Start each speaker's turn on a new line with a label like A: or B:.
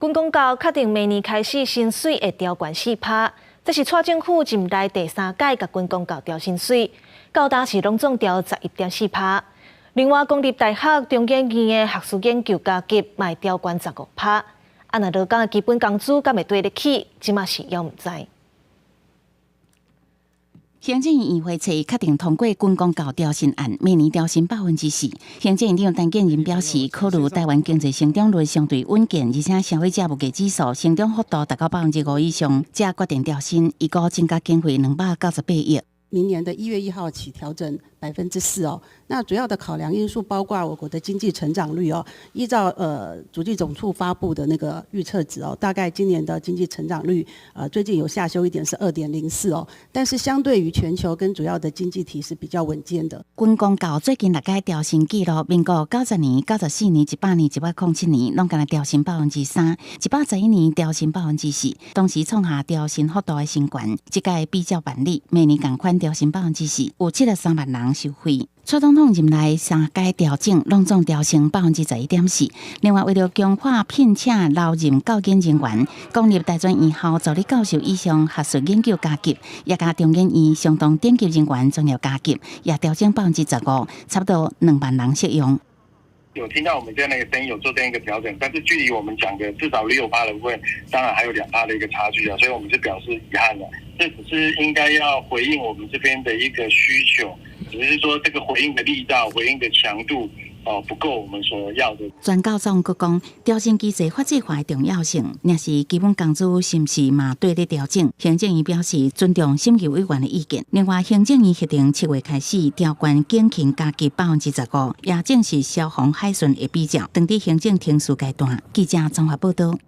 A: 軍公教確定明年開始薪水會調懸4趴，這是蔡政府任內第三擺共軍公教調薪水，到今是攏總調11.4趴。另外，公立大學中研院的學術研究加給嘛會調懸15趴。啊，若勞工的基本工資敢會綴咧起，這馬是猶毋知。
B: 行政院院會初確定通過軍公教調薪案，明年調薪4%。行政院長陳建仁表示，考慮台灣經濟成長率相對穩健，而且消費者物價指數成長幅度達到5%以上，才決定調薪，預估增加經費298億。
C: 明年的1月1號起調整4%哦，那主要的考量因素包括我國的經濟成長率哦，依照主計總處發布的那個預測值哦，大概今年的經濟成長率最近有下修一點是2.04哦，但是相對於全球跟主要的經濟體是比較穩健的。
B: 軍公教最近六屆調薪記錄，民國90年、94年、100年、107年，攏干焦調薪3%，111年調薪4%，當時創下調薪幅度的新高。這屆比照辦理，明年仝款調薪4%，有73萬人受惠。蔡總統任內三屆調整，攏總調升11.4%。另外，為了強化聘請留任教研人員，公立大專院校助理教授以上學術研究加給，也佮中研院相當頂級人員專業加給，也調整15%，差不多2萬人適用。
D: 有聽到我們這樣的一個聲音，有做這樣一個調整，但是距離我們講的至少6趴的部分，當然還有2趴的一個差距啊，所以我們是表示遺憾的。這只是應該要回應我們這邊的一個需求，只是說這個回應的力道、回應的強度哦不夠我們所要的。
B: 專教總閣講，調薪機制法制化的重要性，若是基本工資是毋是嘛綴咧調整？行政院表示尊重審議委員的意見。另外，行政院核定7月開始調懸警勤加給15%，也正是消防海巡的比照，當佇行政程序階段。記者綜合報道。